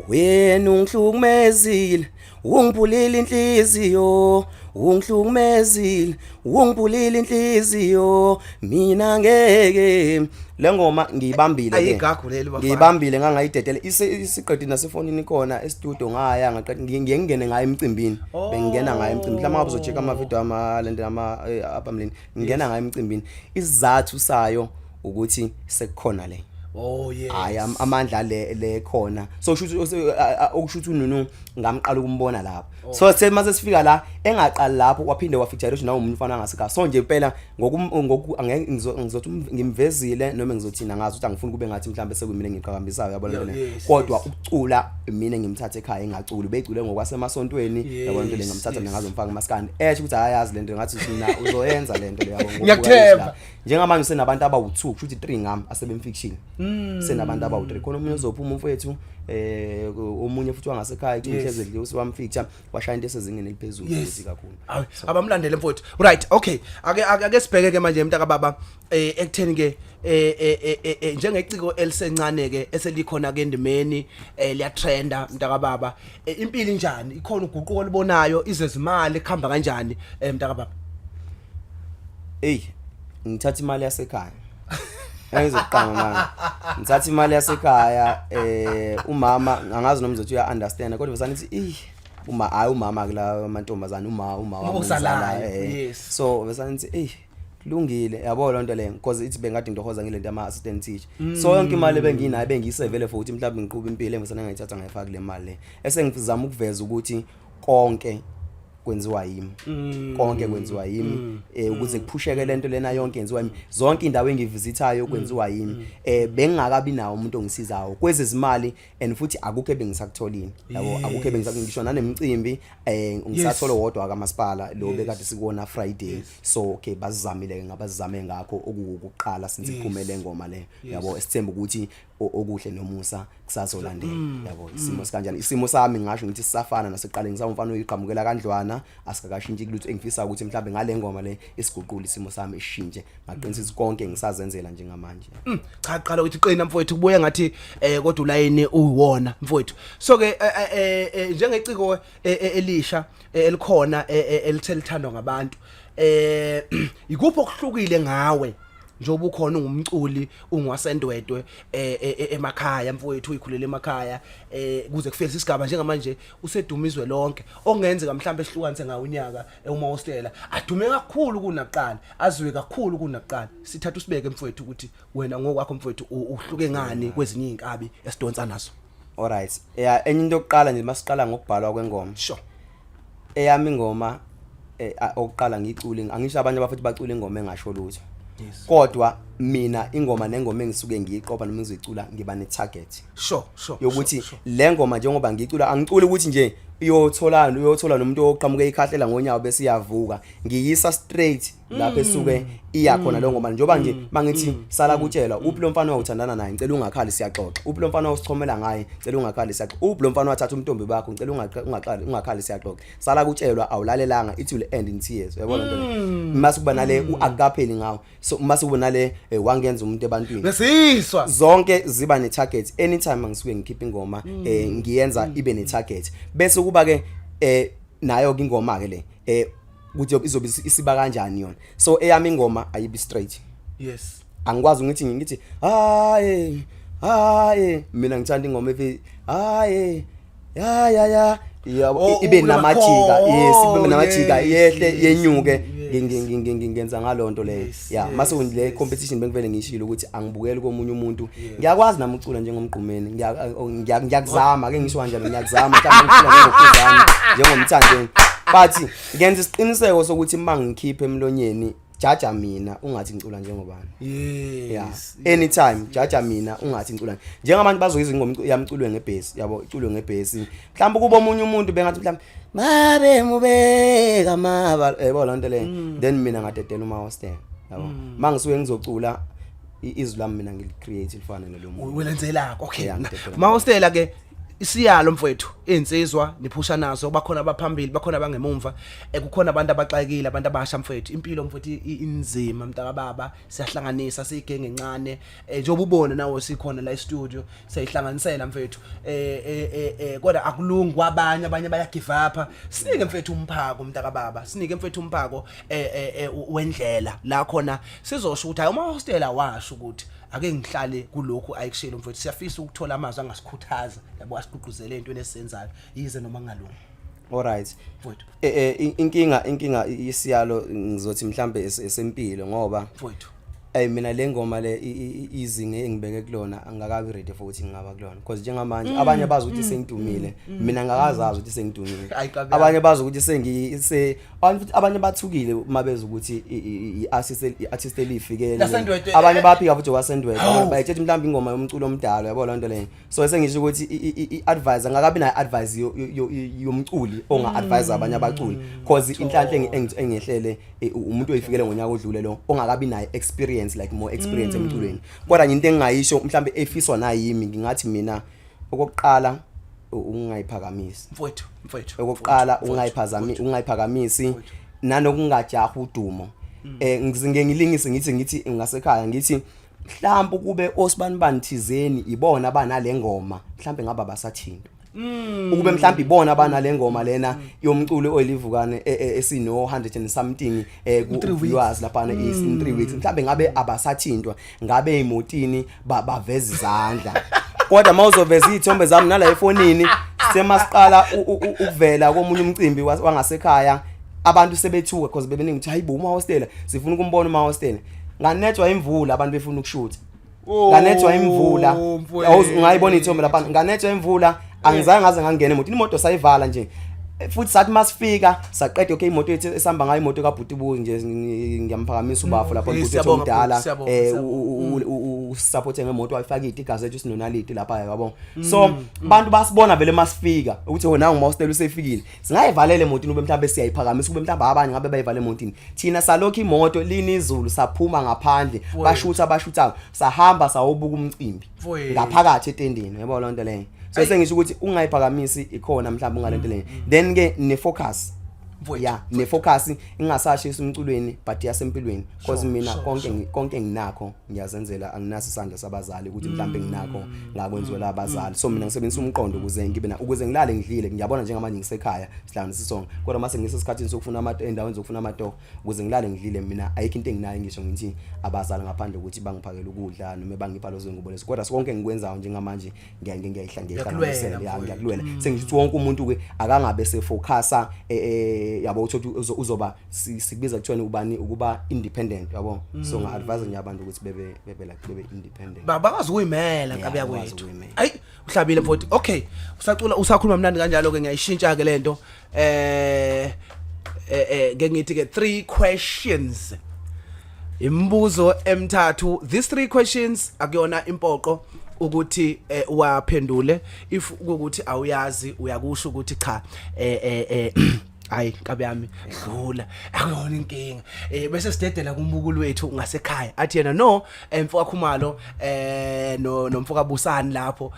wena ungihlukumezile, ungiphulile inhliziyo, ungihlukumezile, ungiphulile inhliziyo, mina ngeke." Le ngoma ngiyibambile ke. Ayigagu leli, bafana. Ngiyibambile, ngangayidedela, isiqedile nasefonini khona e-studio, ngaya ngaqeda, ngiye ngingene ngayo emcimbini. Bengingena ngayo emcimbini mhlawumbe ngabe uzo-check ama video ama lento ama aphambilini, ngingena ngayo emcimbini. Isizathu sayo ukuthi sekukhona le, Oh yes. Hayi, amandla le khona, so kusho okusho ukuthi uNunu ngamqala ukumbona lapho. So sithe mase sifika la, engaqali lapho, waphinde wafeature nawo umuntu ufana ngasika. So nje impela ngoku angeke ngizothi ngimvezile noma ngizothina, ngazi ukuthi angifuni kube ngathi mhlawumbe sekuyimina engiqhakambisayo, yabona lento leyo. Kodwa ukucula mina ngimthathe ekhaya engaculi, becule ngokwasemasontweni, yabona into le. Ngamthatha mina, ngazomfaka emaskandi, esho ukuthi ayazi lento, ngathi mina uzoyenza lento le, yabo, ngokubuka Ngiyakuthemba. la. Njengamanje usenabantu abawu2, kusho ukuthi 3 ngami asebemfiction, senabantu abawu3 khona. Omunye uzophuma umfowethu, omunye futhi wangasekhaya kuthi uhleze dliwe usiwamfeature, washaya into esezingeni eliphezulu futhi kakhulu. Awu, abamlandele mfowethu. Right, okay, ake sibheke ke manje, mntaka baba, ekutheni ke njengeciko elisencane ke eselikhona ke endimeni, liyatrenda, mntaka baba, impilo injani? Ikhona uguquko olibonayo? Izezimali kuhamba kanjani, mntaka baba? Ey, ngithatha imali yasekhaya. Angizoqamba manje, ngithatha imali yasekhaya. Umama angazi noma uzothi uya understand, kodwa besanithi ih uma, hayi, umama kula amantombazana, uma wami Okuzalayo, ongizalayo, yes. So besanithi ey kulungile, yabo lonto leyo, because ithi bengade ngidohoza ngilento ama assistant teacher, so yonke imali ebenginayo bengiyisevele for ukuthi mhlawumbe ngiqhube impilo, engisana ngayithatha ngayifaka kule mali le. Esengizama ukuveza ukuthi konke kwenziwa yimi, konke kwenziwa yimi, ukuze kuphusheke lento lena, yonke yenziwa yimi, zonke indawo engivisithayo kwenziwa yimi. Bengingakabi nawo umuntu ongisizayo kwezezimali, and futhi akukho ebengisakutholile, yabo, akukho ngisho nanemicimbi. Ngisathola wodwa kamasipala lo bekade sikuwona Friday. So okay, bazizamile ke, ngabazizame ngakho okuwukuqala since iphume le ngoma le, yabo. Esithemba ukuthi okuhle nomusa kusazolandela, yabo. Isimo sikanjani? Isimo sami ngisho ngithi sisafana nasekuqaleni, ngisawumfana oyiqhamukela kandlwana, asikakashintshi kulutho. Engifisa ukuthi mhlawumbe ngale ngoma le isiguqule isimo sami, ishintshe, ngaqinisa ukuthi konke ngisazenzela njengamanje. Cha, qala ukuthi qina mfowethu, kubuye ngathi kodwa ulayini uyiwona mfowethu. So ke njengeciko elisha elikhona elithe lithandwa ngabantu, ikuphi okuhlukile ngawe njengoba ukhona ungumculi, ungwasendwedwe, emakhaya mfowethu, uyikhulele emakhaya, kuze kufike isigaba njengamanje usedumizwe lonke, okungenzeka mhlawumbe esihlukanise ngawo unyaka, uma hostela adume kakhulu kunakuqala, aziwe kakhulu kunakuqala? Sithatha usibeke mfowethu ukuthi wena ngokwakho mfowethu uhluke ngani kwezinye izinkabi esidonsa nazo? Alright, yeah, enye into yokuqala nje, masiqala ngokubhalwa kwengoma. Eyami ingoma, okuqala ngiyicule, angisho abanye abafuthi bacula ingoma engasho lutho, kodwa mina ingoma nengoma engisuke ngiyiqopha noma ngizoyicula ngiba ne target yokuthi le ngoma njengoba ngicula, angiculi ukuthi nje uyothola uyothola nomuntu oqhamuke ikhahlela ngonyawo bese iyavuka. Ngiyisa straight lapho esuke iya khona lo ngoma. Njengoba nje mangithi "Sala kutshelwa", uphi lo mfana wawuthandana naye? Ngicela ungakhali, siyaxoxa. Uphi lo mfana wawusichomela ngaye? Ngicela ungakhali, siyaxoxa. Uphi lo mfana wathatha umntombi bakho? Ngicela ungaqali, ungakhali, siyaxoxa. Sala kutshelwa, awulalelanga, it will end in tears, uyabona lento le. Mase kuba nale akukapheli ngawo, so mase kuba nale wangenza umuntu ebantwini. Besiswa. Zonke ziba ne target. Anytime ngisuke ngikhipha ingoma, ngiyenza ibe ne target, bese kuba ke nayo ke ingoma ke le ukuthi izobe isiba kanjani yona. So eyami ingoma ayibi straight. Angikwazi ngithi hayi hayi, mina ngithanda ingoma efi hayi ya ya ya, yabo. Oh, Ibe namajika, yes, ibe namajika, yehle, yenyuke. Ngenza ngalonto leyo. Ya, mase le competition bengivele ngishilo ukuthi angibukeli komunye umuntu. Ngiyakwazi nami ukucula njengomgqumeni. Ngiyakuzama ke, ngisho kanjalo, ngiyakuzama mhlawumbe ngicula njengoKhuzani, njengoMthandeni, but ngenza isiqiniseko sokuthi uma ngikhipha emlonyeni, jaja mina, ungathi ngicula njengobani. Yeah, anytime jaja mina, ungathi ngicula njengabantu. Bazoyizwa ingoma yamculwe ngebhesi, yabo, iculwe ngebhesi. Mhlawumbe kuba omunye umuntu bengathi mhlawumbe mabe mubeka maba, yabo, lonto leyo. Then mina ngadedela uma hostel, yabo, mangisuke ngizocula izwi lami mina ngili-create lifane nalo muntu. Welenzelako, okay. Yeah, ngidedela. Mahostela ke, isiyalo mfowethu, insizwa niphusha nazo, bakhona abaphambili, bakhona abangemumva, kukhona abantu abaxakile, abantu abasha mfowethu. Impilo mfowethu inzima mntaka baba. Siyahlanganisa siyigenge encane, njengoba ubona nawe sikhona la e-studio, siyayihlanganisela mfowethu, kodwa akulungi kwabanye, abanye baya give up. Sinike mfowethu umphako mntaka baba, sinike mfowethu umphako wendlela la khona sizosho ukuthi hayi, uma hostela washo ukuthi ake ngihlale kulokhu ayikushilo mfowethu. Siyafisa ukuthola amazwi angasikhuthaza, yabo, asigqugquzele entweni esizenzayo, yize noma kungalungi. Alright. Mfowethu. Inkinga isiyalo ngizothi mhlambe esempilo ngoba Mfowethu. Ey, mina le ngoma le izinga engibeke kulona angakabi ready for ukuthi ngingaba kulona, because njengamanje abanye bazi ukuthi sengidumile, mina ngakazazi ukuthi sengidumile. Ayi, kabi. Abanye bazi ukuthi sengi se abanye futhi, abanye bathukile uma bezwa ukuthi i-artist elifikele. LaseNdwedwe. Abanye baphika futhi kwaseNdwedwe, bayithethe mhlawumbe ingoma yomculo omdala, yabo, lonto leyo. So sengisho ukuthi i-advice angakabi nayo advice yomculi onga-advise abanye abaculi, cause inhlanhla engehlele umuntu oyifikele ngonyaka odlule lo ongakabi nayo experience, like more experience emculweni. Kodwa nje into engingayisho mhlawumbe efiswa nayimi, ngingathi mina okokuqala ukungayiphakamisi. Mfowethu, mfowethu. Okokuqala Mfowethu, ungayiphazami, mfowethu. ungayiphakamisi nanokungajaha udumo. Ngizinge ngilingise, ngithi ngasekhaya, ngithi mhlawumbe kube osibani bani thizeni ibona abanale ngoma, mhlawumbe ngaba basathintwa ukube mhlawumbe ibona abanale ngoma lena yomculo oyilivukane esino 100 and something ku 3 weeks. viewers laphana is in 3 weeks, mhlawumbe ngabe abasathintwa, ngabe emotini baveza izandla. Kodwa mawuzoveza izithombe zami nala efonini, semasiqala ukuvela komunye umcimbi wangasekhaya, abantu sebethuka because bebeningi ukuthi hayibo, uma hostela sifuna ukumbona uma hostela. Nganethwa imvula, abantu befuna ukushutha, nganethwa imvula. Oh, mfowethu. Ungayibona ithombe lapha, nganethwa imvula, angizange ngaze ngangena emotini, imoto sayivala nje. Futhi sathi masifika saqeda, okay, imoto yethu esihamba ngayo, imoto kaBhuti Buzi nje, ngiyamphakamisa ubafo lapho, ubhuti wethu Siyabonga, Bhuti, omdala. siyabonga, siyabonga. Usupporte ngemoto, wayifaka iy'tiga zethu, sinonaliti lapha, yabo. So bantu basibona vele masifika ukuthi wona ngumahostela usefikile. Singayivalela emotini ube mhlawumbe siyayiphakamisa, kube mhlawumbe abanye ngabe bayivale emotini, thina salokhu imoto lini izulu, saphuma ngaphandle, bashutha, bashutha, sahamba sawobuka umcimbi Mfowethu. ngaphakathi etendini, yabo, lonto leyo. So sengisho ukuthi ungayiphakamisi ikhona mhlawumbe ungalento leyo, then ke ne-focus. Mfowethu, Ya, ne-focus ingasashisa umculweni but yasempilweni, cause mina konke konke nginakho ngiyazenzela, anginaso isandla sabazali ukuthi mhlawumbe nginakho ngakwenziwela abazali. So mina ngisebenzisa umqondo ukuze ngibe na ukuze ngilale ngidlile. Ngiyabona njengamanje ngisekhaya sihlanganisa isongo, kodwa mase ngisesikhathini sokufuna ama endaweni zokufuna amatoho ukuze ngilale ngidlile, mina ayikho into enginayo ngisho ngithi abazali ngaphandle ukuthi bangiphakele ukudla noma bangipha lezo ngubo lezo. Kodwa konke engikwenzayo njengamanje ngiyayihlanganisela, ya, ngiyakulwela. Sengisho ukuthi wonke umuntu ke akangabe sefocusa, yabo, uthothi uzoba sikubiza kuthiwa ubani, ukuba independent, yabo. So nga advise nje abantu ukuthi bebe like bebe independent. Bakwazi ukuyimela, Yeah, nkabi bakwazi yakwethu. ukuyimela. Ayi, uhlabile mfowethu. Okay, usacula, usakhuluma mnandi kanjalo ke, ngiyayishintsha ke lento. Ke ngithi ke three questions, imibuzo emithathu. These three questions akuyona impoqo ukuthi uwaphendule. If ukuthi awuyazi, uyakusho ukuthi cha, hayi nkabi yami, dlula, akuyona inkinga. Bese sidedela kumbukulu wethu ngasekhaya, athi yena no mfoka Khumalo no nomfoka Busani lapho,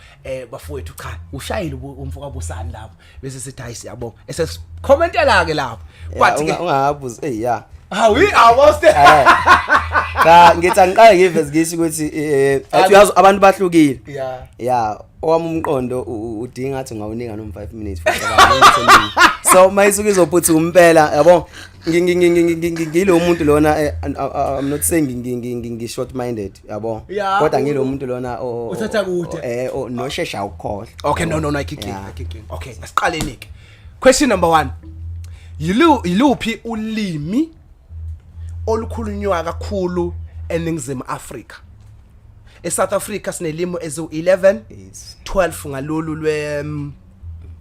bafowethu, cha, ushayile umfoka Busani lapho, bese sithi hayi, siyabonga, esesikhomentela ke lapho. But But ke ungabuzi, hey, ya. Hawi awoste. Cha, ngithi angiqale ngiveze ngisho ukuthi athi uyazi abantu bahlukile. Ya, owami umqondo udinga ngathi ungawunika noma 5 minutes futhi abantu 10 minutes. So mayisuke izophuthuma impela, yabo. Ngilo muntu lona, I'm not saying ngi short minded, yabo, kodwa ngilo muntu lona Uthatha kude. Noshesha ukukhohlwa. Okay, no, ayikho inkinga. Ayikho inkinga. Okay, asiqaleni ke. Question number 1. Yiluphi ulimi olukhulunywa kakhulu eNingizimu Afrika? ESouth Africa sinelimi ezu11, 12 ngalolu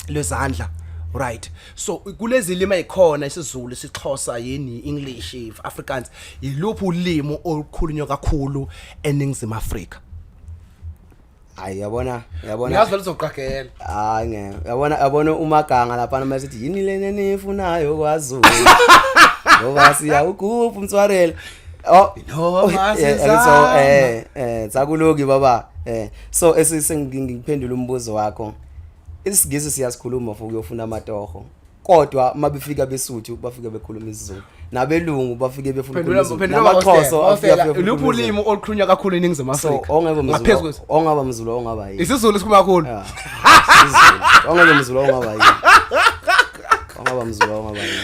lwezandla. Right. So kulezi limi ezikhona, isiZulu, isiXhosa, yini, English, Afrikaans, yiluphi ulimi olukhulunywa kakhulu eNingizimu Afrika? Hayi, yabona, yabona. Ngiyazi vele uzoqagela. Hayi, ngeke. Yabona, yabona umaganga lapha masithi yini lena enifunayo kwaZulu, ngoba siyawugubha umtswarelo. Oh. Noma so sizama. Sakuloki baba. So esengiphendula umbuzo wakho, isiNgisi siyasikhuluma for ukuyofuna amatoho, kodwa mabefika beSuthu bafike bekhuluma isiZulu, nabelungu bafike befuna Phendula. ukukhuluma isiZulu, Phendula. namaXhosa afike Afika afike iluphi ulimi olukhulunywa kakhulu eNingizimu So Afrika? ongebe Ngaphezu mZulu, ongaba mZulu, ongaba yini? isiZulu sikhuluma kakhulu. Yeah. isiZulu. Ongebe mZulu, ongaba yini? Ongaba mZulu, ongaba yini?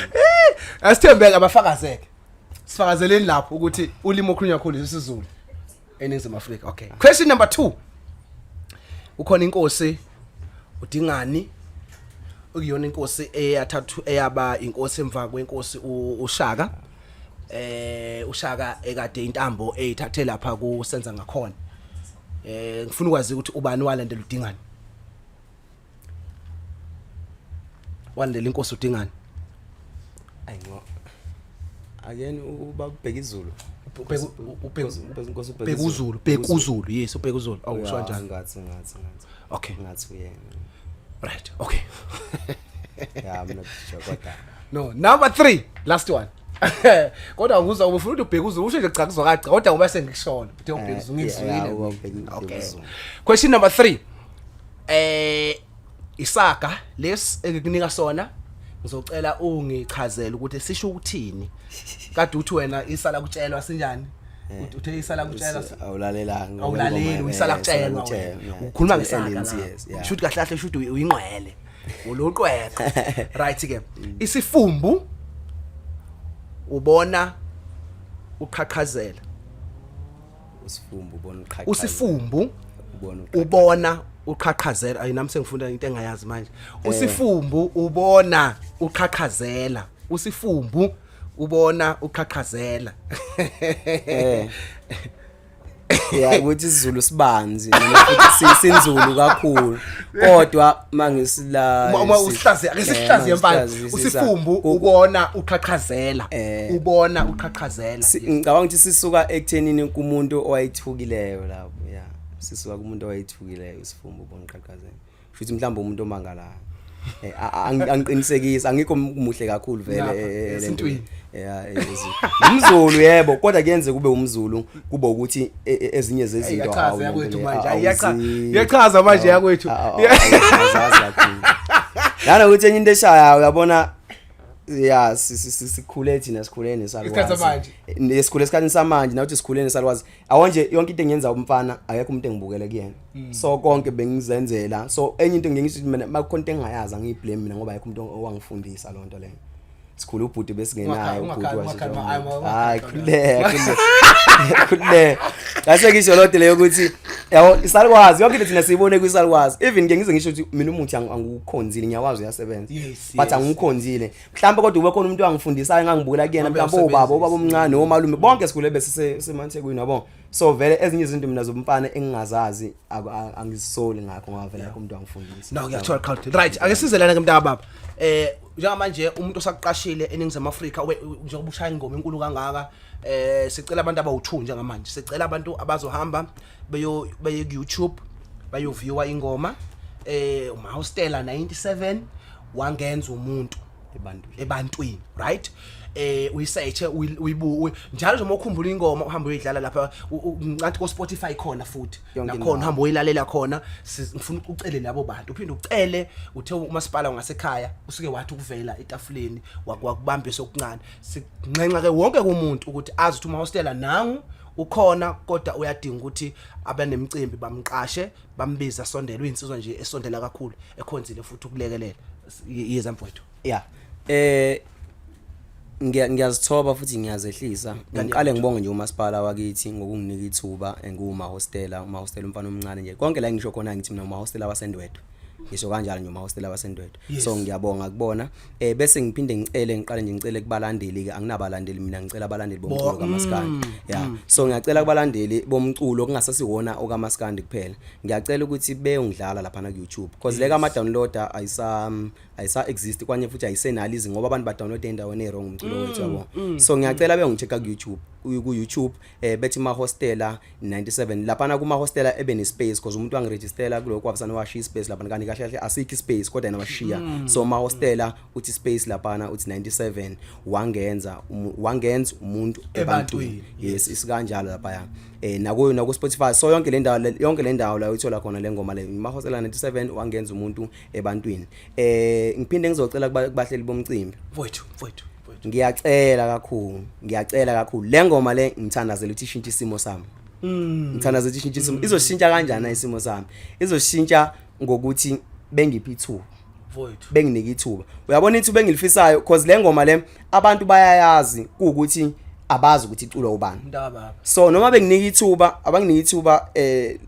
Asithembeke abafakazeke. Sifakazeleni lapho ukuthi ulimi okhulunywa kakhulu isiZulu eNingizimu Afrika. Okay. Question number 2. Ukhona inkosi uDingani, okuyona inkosi eyathathu eyaba inkosi emva kwenkosi uShaka. UShaka ekade intambo eyithathe lapha kusenza ngakhona. Ngifuna ukwazi ukuthi ubani walandela uDingani? Walandela inkosi uDingani. Ayi, ngo akeni uba ubheka izulu. Ubheka Inkosi uZulu, Bheka uZulu, yes, ubheka uZulu. Awu, usho kanjani? Ngathi ngathi uyena. Right, okay. Yeah, I'm not sure kodwa. No, number 3, last one. Kodwa nguzwa ufuna ukuthi ubheka uZulu, usho nje cha, kuzwakala cha, kodwa ngoba sengikushona. Uthe ubheka uZulu, ngizwile. Yeah, uba Okay. uZulu. Question number 3. Isaga les engikunika sona, ngizocela ungichazele ukuthi sisho ukuthini. Kade uthi wena isala kutshelwa sinjani? Uthe isala kutshelwa Awulalelanga. Awulaleli, uyisala kutshelwa wena. Ukhuluma ngesaga la. Shuthi kahle kahle, shuthi uyingqwele. Uloqweqwe. Right ke. Isifumbu ubona uqhaqhazela. Usifumbu ubona uqhaqhazela. Usifumbu ubona uqhaqhazela. Ubona uqhaqhazela. Ayi, nami sengifunda into engayazi manje. Usifumbu ubona uqhaqhazela. Usifumbu ubona uqhaqhazela. Yeah, ukuthi isiZulu sibanzi noma futhi sinzulu kakhulu, kodwa mangisila Uma usihlaziya, ake sihlaziye, mfana. Usifumbu ubona uqhaqhazela. Ubona uqhaqhazela. Ngicabanga ukuthi sisuka ekuthenini kumuntu owayithukileyo lapho, yeah, sisuka kumuntu owayithukileyo. Isifumbu ubona uqhaqhazela, futhi mhlawumbe umuntu omangalayo. Angiqinisekisi, angikho muhle kakhulu vele Lapha, le nto. esintwini. Yeah, umZulu yebo, kodwa kuyenzeka kube umZulu, kube ukuthi ezinye zezinto Iyachaza awu, yakwethu lento le, manje. Iyachaza manje yakwethu. Awuzazi kakhulu nanokuthi enye into eshayayo, uyabona, ya, sikhule thina, sikhule nesalukwazi. Isikhathi samanje. Sikhule esikhathini samanje, nawuthi sikhule nesalukwazi. Awu nje, yonke into engiyenza umfana, akekho umuntu engibukele kuyena, so konke bengizenzela. So enye into ngiye ngisho ukuthi mina makukhona into engingayazi, angiyiblame mina, ngoba akekho umuntu owangifundisa lonto leyo. Sikhule ubhuti besingenayo ubhuti. Ungakhali, ungakhali, Hayi, khululeka, khululeka, khululeka. Ngase ngisho lodwa leyo ukuthi yabo isalukwazi, yonke into thina siyibone kwisalukwazi. Even ke ngize ngisho ukuthi mina umuthi angiwukhonzile, ngiyawazi uyasebenza, but angiwukhonzile mhlawumbe, kodwa ube khona umuntu wangifundisayo engangibukela kuyena, Ngabe mhlawumbe obaba, uyawusebenzisa. ubaba omncane, omalume, bonke sikhule bese semathekwini, yabo. So vele ezinye izinto mina zomfana engingazazi angizisoli ngakho, ngoba vele akho umuntu wangifundisa. No, ngiyakuthola qhawe. Right, ake sizelana ke, mntaka baba. Njengamanje umuntu osakuqashile eNingizimu Afrika, njengoba ushaya ingoma enkulu kangaka, sicela abantu abawu2 njengamanje. Sicela abantu abazohamba beye ku YouTube bayoviewa ingoma uMahostela 97 wangenza umuntu ebantwini. Ebantwini, right. Uyisearche, uyibu njalo nje uma ukhumbula ingoma, uhambe uyidlala lapha. Ngicathi ko Spotify khona futhi Yonke nakhona indawo. uhamba uyilalela khona. Ngifuna ucele labo bantu, uphinde ucele uthe umasipala ngasekhaya usuke wathi ukuvela etafuleni wakubambisa okuncane. Sinxenxa ke wonke umuntu ukuthi azi ukuthi uMahostela nangu ukhona, kodwa uyadinga ukuthi abanemicimbi bamqashe, bambize asondele. Uyinsizwa nje esondela kakhulu, ekhonzile futhi ukulekelela. Yeza mfowethu. Yeah, Ngiyazithoba futhi ngiyazehlisa. Ngiqale ngibonge nje umasipala wakithi ngokunginika ithuba engiwumahostela, umahostela umfana omncane nje. Konke la ngisho khona ngithi mina umahostela waseNdwedwe. Ngisho kanjalo nje umahostela waseNdwedwe. So ngiyabonga kubona. Bese ngiphinde ngicele, ngiqale nje ngicele kubalandeli ke, anginabalandeli mina, ngicela abalandeli bomculo kaMaskandi. Yeah. So ngiyacela kubalandeli bomculo kungasasiwona okaMaskandi kuphela. Ngiyacela ukuthi beyongidlala lapha na ku YouTube because le kama downloader ayisa exist kwanye futhi ayisenalo izinga ngoba abantu ba download endaweni e wrong umculo wethu, yabo. So ngiyacela beyongichecka ku YouTube, ku YouTube bethi Mahostela 97 laphana. Kuma hostela ebe ne space because umuntu wangiregistela kuloko kwabusana washiya space laphana, kanti kahle kahle asikho space kodwa yena washiya. So Mahostela uthi space laphana uthi 97 wangenza umuntu ebantwini. Ebantwini. Yes, isikanjalo lapha naku Spotify. So yonke le ndawo la uyithola khona le ngoma le, Mahostela 97 wangenza umuntu ebantwini. Ngiphinde ngizocela kubahleli bomcimbi. Mfowethu, mfowethu, mfowethu. Ngiyacela kakhulu, ngiyacela kakhulu. Le ngoma le ngithandazela ukuthi ishintshe isimo sami. Ngithandazela ukuthi ishintshe isimo. Izoshintsha kanjani isimo sami? Izoshintsha ngokuthi bengiphi ithuba. Mfowethu. Benginike ithuba, uyabona, ithuba engilifisayo, cause le ngoma le abantu bayayazi, kuukuthi abazi ukuthi iculwa ubani. Mntaka baba. So noma benginika ithuba, abanginika ithuba,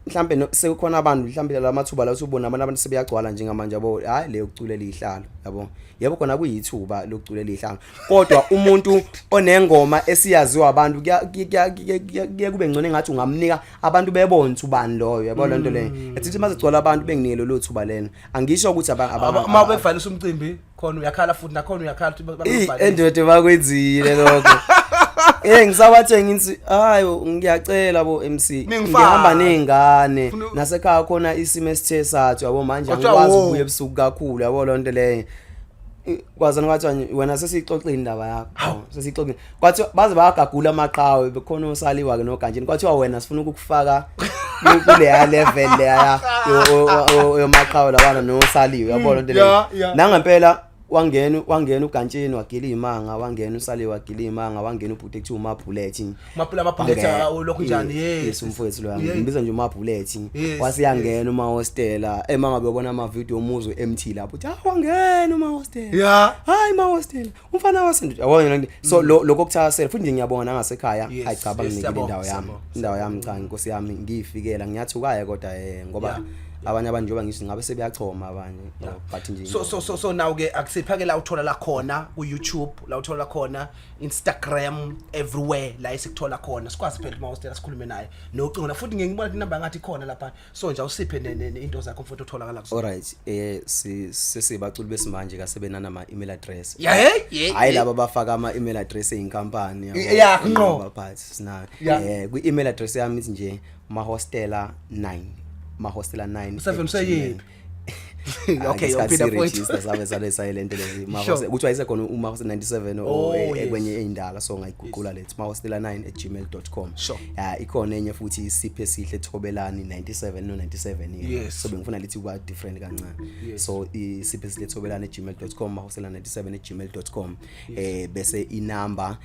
mhlambe sekukhona abantu, mhlambe lamathuba la usubona abantu sebeyagcwala njengamanje, yabo. Hayi, le yokuculela ihlalo, yabo, yebo khona kuyithuba lokuculela ihlalo, kodwa umuntu onengoma esiyaziwa abantu kuya kube ngcono engathi ungamnika abantu bebone ukuthi ubani loyo, yabo, lento leyo ethi mase gcwala abantu benginike lelo thuba lena. Angisho ukuthi Uma bevalisa umcimbi khona uyakhala futhi, nakhona uyakhala ukuthi Ey, bakuvalise. Endoda, bakwenzile lokho. Ngisabathe ngithi hayi, ngiyacela bo MC, Ningifake. ngihamba nezingane nasekhaya khona isimo esithe sathi, yabo, manje Kwathiwa, angikwazi wo. ukubuya ebusuku kakhulu, yabo, lonto leyo. Kwazana kwathiwa nje, wena sesiyixoxile indaba yakho, sesiyixoxile. Kwathiwa baze bayagagula amaqhawe bekhona osaliwa ke noganjeni. Kwathiwa wena sifuna ukukufaka kuleya level leya yomaqhawe labana nosaliwe, yabo, lonto leyo. Nangempela wangena ugantsheni wagila imanga, wangena usaliwe wagila imanga, wangena ubhuti ekuthiwa uMabhulethi. Mapula amabhulethi lokhu njani? Yes. Umfowethu lo ngimbiza nje uMabhulethi. Wasiyangena uma hostela ema ngabe ubona ama video umuzwe MT lapho uthi, ah, wangena uma hostela. Hayi, ma hostela umfana wasendu, yabona nje. So lokho kuthakasela futhi nje ngiyabonga nangasekhaya. Hayi cha, banginikile Siyabonga, indawo yami. Siyabonga. Indawo yami, cha, inkosi yami, ngiyifikela ngiyathukaye kodwa ngoba abanye abantu njengoba ngisho ngabe sebeyachoma abanye, but nje So now ke akusiphake la uthola la khona ku YouTube, la uthola khona Instagram, everywhere la esikuthola khona, sikwazi phela uma hostela sikhulume naye nocingo la futhi. Ngeke ngibona inamba ngathi ikhona lapha, so nje awusiphe into zakho mfowethu otholakala kuzo. Alright, sesibaculi besimanje kasebenana ama email address. Yeah. Hayi, laba bafaka ama email address einkampani, yabo. Yeah, ngqo. Baphathi sina kwi email address yami ithi nje mahostela 9, mahostela 9. Usevele useyephi? Okay, uphinda, mfowethu. Register sabe sale silent lezi mahostela kuthiwa isekhona umahostela 97 Oh, o yes. ekwenye eyindala, so ngayiguqula lethi mahostela 9@gmail.com. Yeah, ikhona enye futhi, isiphe sihle thobelani 97 no 97 yena. So bengifuna lithi kuba different kancane. So isiphe sihle thobelani @gmail.com, mahostela 97@gmail.com. Bese inamba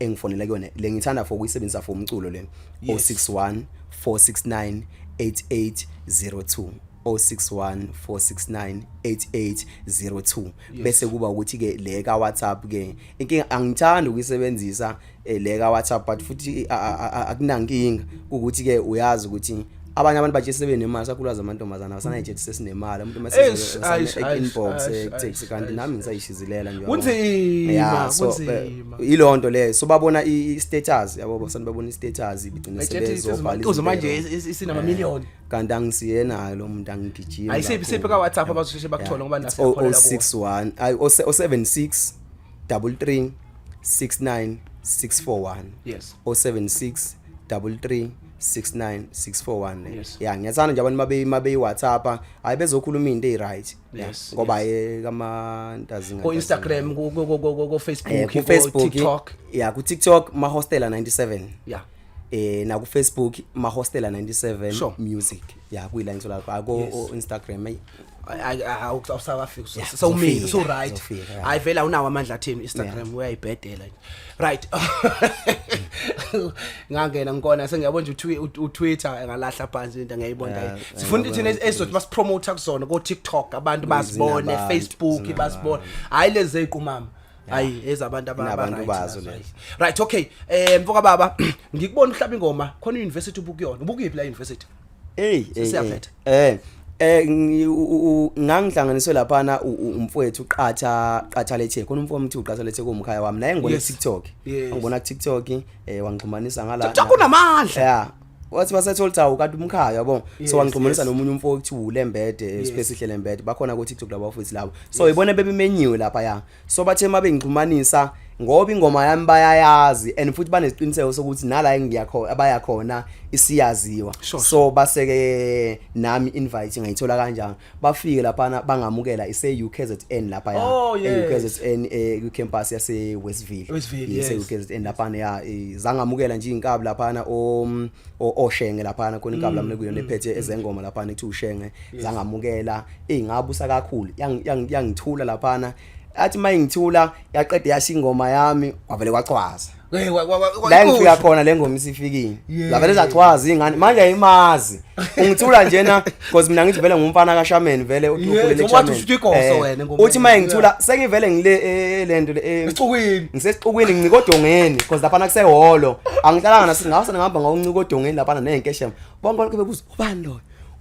engifonela kuyona le ngithanda for ukuyisebenzisa for umculo le, 061 469 8802, 061 469 8802. Bese kuba ukuthi ke le ka WhatsApp ke, inkinga angithandi ukuyisebenzisa le ka WhatsApp, but futhi akunankinga ukuthi ke uyazi ukuthi abanye abantu bathi sebenemali, sakhulwazi amantombazana abasanayitshethi sesinemali, umuntu Eish, eish, eish, inbox eish, taxi, eish, kanti eish, nami ngisayishizilela nje, yabo. Kunzima, Yeah, so kunzima. ilonto leyo, so babona i-status, yabo, basani babona i-status bigcine Bayitshethi sebezobhala uze manje izinto. isinama-million. Kanti angisiyena lo muntu, angigijimi. Ayisiphi kakhulu. siphi ka WhatsApp abazosheshe bakuthole ngoba It's naso siyakholelwa kuwo. 061, ay, 076 33 69 641. 076 33 69 641. Yeah, ngiyathanda nje abantu mabe WhatsApp, hayi, bezokhuluma into ezi-right. Yeah, ngoba kamantazi Ku Instagram, ku Facebook, ku Facebook, TikTok. Yeah, ku TikTok Mahostela 97. Na ku Facebook Mahostela 97 Music. Yeah, kuyila ngithola ako Instagram, hey. Awusakafiki. Yeah, Sewumile. ngizofika, So right. ngizofika, yeah. Hayi vele awunawo amandla athini, Instagram uyayibhedela nje. Right, ngangena ngikona sengiyabona nje uTwitter engalahla phansi into ngiyayibona. Sifuna ukuthi thina ezothi basipromote kuzona ko TikTok abantu bazibone, Zinabantu, Facebook zinabantu. basibone, hayi lezi eziqumama. Hayi, ezabantu Inabantu right bazo lazo, lezo. hayi. Right, okay, mfoka baba, ngikubona uhlaba ingoma khona university, ubukuyona, ubukuyiphi la university? Hey, hey. Sesiyaphetha. Ngangihlanganiswe laphana umfowethu uqatha qatha lethe khona, umfowethu uqatha lethe kumkhaya wami naye ngibona ku TikTok. Ngibona ku TikTok, wangixhumanisa ngala. TikTok unamandla. Yeah. Wathi basethola ukuthi awu kanti umkhaya, yabo. So wangixhumanisa nomunye umfowethu uLembede, Siphesihle Lembede, bakhona ku TikTok labo futhi labo. So ibona bebemenyiwe lapha ya. So bathe mabengixhumanisa ngoba ingoma yami bayayazi and futhi banesiqiniseko sokuthi nala engiyakho abayakhona isiyaziwa. So baseke nami invite ngayithola kanjani, bafike laphana bangamukela ise UKZN lapha ya. UKZN, ku campus yase Westville. Westville, Yes, UKZN laphana ya, zangamukela nje inkabi laphana oshenge laphana khona inkabi lami kuyona ephethe ezengoma laphana ethi ushenge, zangamukela ingabusa kakhulu, yangithula laphana, athi mayingithula yaqeda yasho ingoma yami, kwavele kwachwaza. Hey, La engifika khona le ngoma isifikile, lavele zachwaza ingane manje ayimazi ungithula njena because mina ngithi vele ngumfana kaShaman vele ukhulele. Wathi ushuthi igoso wena engomeni. Uthi mayingithula sengivele ngile lento le Esixukwini. Ngisesixukwini, ngincika odongeni because laphana kusehholo, angihlalanga nasingase ngihamba ngawuncika odongeni laphana nezinkeshema bonke lokho bebuza ubani lo,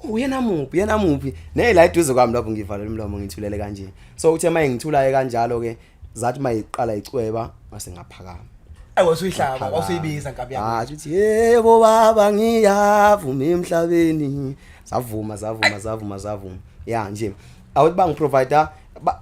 uyena muphi, yena muphi, neyila eduze kwami lapho ngivalele umlomo ngithulele kanje. So uthe mayingithula kanjalo ke zathi mayiqala icweba ngase ngaphakama. Ayi, wasuyihlaba, wasuyibiza nkabi yami. Ah, uthi yebo baba, ngiyavuma emhlabeni, savuma, savuma, savuma, savuma ya nje. Awuthi bangiprovide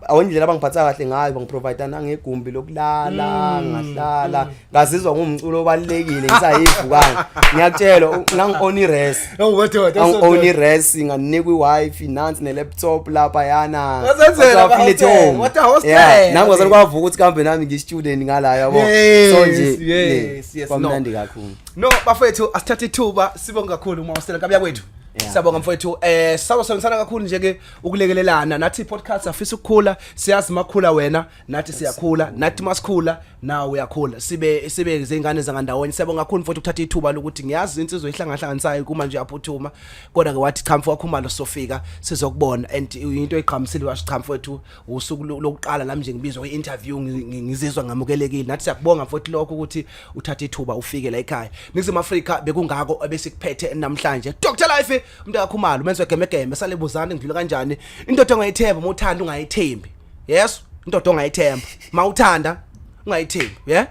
awendlela abangiphatha kahle ngayo, bangiprovide nangegumbi lokulala, ngahlala ngazizwa ngumculo obalekile ngisayivukana, ngiyakutshela ngangi-own i-res. Oh, madoda. Angi-own i-res, nganikwa i-wifi nansi ne-laptop lapha yana. Wasenzela Feel at ama-hostel, home. what a hostel. Yeah, nami kwazani kwavuka ukuthi kambe nami ngi-student ngala, yabo. So nje kwamnandi no. kakhulu. No bafethu, asithathe ithuba sibonge kakhulu uma usela nkabi yakwethu. Siyabonga mfowethu, sazosebenzisana kakhulu nje ke ukulekelelana nathi podcast, afisa ukukhula, siyazi makhula wena nathi siyakhula, nathi masikhula nawe uyakhula, sibe izingane zangandawonye. Siyabonga kakhulu mfowethu ukuthatha ithuba lokuthi ngiyazi insizwe ihlangahlanganisayo kuma nje yaphuthuma, kodwa ke wathi cha mfowethu Khumalo, sofika sizokubona and into eqhamisile, washo cha mfowethu, usuku lokuqala nami nje ngibizwa kwi-interview, ngizizwa ngamukelekile. Nathi siyakubonga mfowethu lokho ukuthi uthathe ithuba ufike la ekhaya Ningizimu Afrika. Bekungako ebesikuphethe namhlanje. Dr Life, umuntu akakhumalo umenze gemegeme salebuzana ngidlula kanjani, indoda ongayithemba uma uthanda ungayithembi. Yes, indoda ongayithemba mawuthanda ungayithembi, yeah,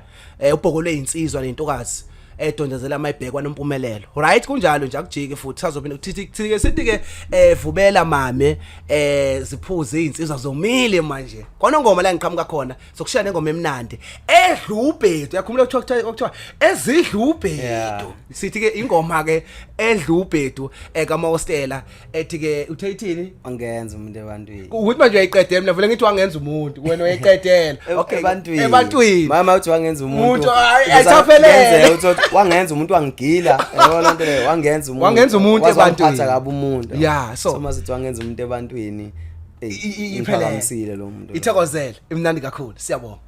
ubhokolwe insizwa nentokazi edondezela amayibhekwa nompumelelo. Right, kunjalo nje, akujiki futhi sazophinde kuthi ke sithi ke vubela mame, ziphuze izinsizwa zomile manje kona ngoma la ngiqhamuka khona, sokushaya nengoma emnandi edlubhedu, yakhumula kuthiwa ezidlubhedu. Sithi ke ingoma ke edlubhedu kaMostela ethi ke uthe ithini? Angenza umuntu ebantwini. Ukuthi manje uyayiqedela, mina vele ngithi wangenza umuntu, wena uyayiqedela. Okay. Ebantwini. Ebantwini. Mama uthi wangenza umuntu. Umuntu, hayi, ayithaphelele. Kuyenzeka uthi wangenza umuntu wangigila, yabo loo nto leyo, wangenza umuntu. Wangenza umuntu Waze ebantwini. wamphatha kabi umuntu. Yeah, so- masithi wangenza umuntu ebantwini, Iphelele. ngiphakamisile lo muntu lo. Ithokozele, imnandi kakhulu, siyabonga.